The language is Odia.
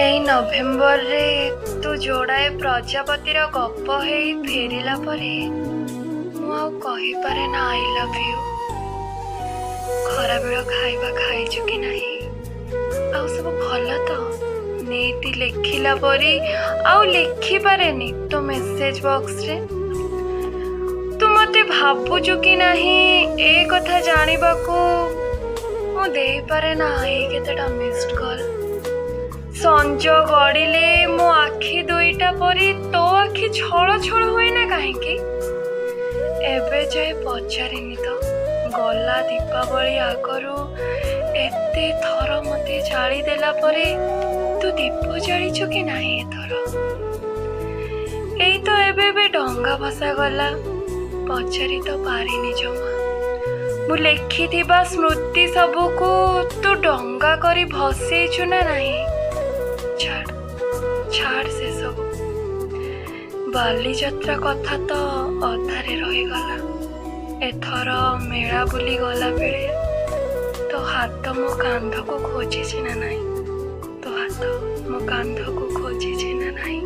ଏଇ ନଭେମ୍ବରରେ ତୁ ଯୋଡ଼ାଏ ପ୍ରଜାପତିର ଗପ ହେଇ ଫେରିଲା ପରେ ମୁଁ ଆଉ କହିପାରେ ନା "I love you"। ଖରାବେଳ ଖାଇବା ଖାଇଛୁ କି ନାହିଁ, ଆଉ ସବୁ ଭଲ ତ, ନିତି ଲେଖିଲା ପରି ଆଉ ଲେଖିପାରେନି ତୋ ମେସେଜ ବକ୍ସରେ। ତୁ ମତେ ଭାବୁଛୁ କି ନାହିଁ, ଏ କଥା ଜାଣିବାକୁ ମୁଁ ଦେଇପାରେ ନା ଏଇ କେତେଟା ମିସ୍ଡ କଲ୍। ସଞ୍ଜ ଗଡ଼ିଲେ ମୋ ଆଖି ଦୁଇଟା ପରି ତୋ ଆଖି ଛଳ ଛଳ ହୁଏ ନା କାହିଁକି, ଏବେ ଯାଏ ପଚାରିନି ତ। ଗଲା ଦୀପାବଳି ଆଗରୁ ଏତେ ଥର ମତେ ଜାଳିଦେଲା ପରେ ତୁ ଦୀପ ଜାଳିଛୁ କି ନାହିଁ ଏଥର? ଏଇ ତ ଏବେ ଏବେ ଡଙ୍ଗା ଭସା ଗଲା, ପଚାରି ତ ପାରିନି ଜମା। ମୁଁ ଲେଖିଥିବା ସ୍ମୃତି ସବୁକୁ ତୁ ଡଙ୍ଗା କରି ଭସେଇଛୁ ନା ନାହିଁ? ଛାଡ଼ ଛାଡ଼ ସେସବୁ। ବାଲିଯାତ୍ରା କଥା ତ ଅଧାରେ ରହିଗଲା। ଏଥର ମେଳା ବୁଲି ଗଲା ବେଳେ ତୋ ହାତ ମୋ କାନ୍ଧକୁ ଖୋଜିଛି ନା ନାହିଁ? ତୋ ହାତ ମୋ କାନ୍ଧକୁ ଖୋଜିଛି ନା ନାହିଁ?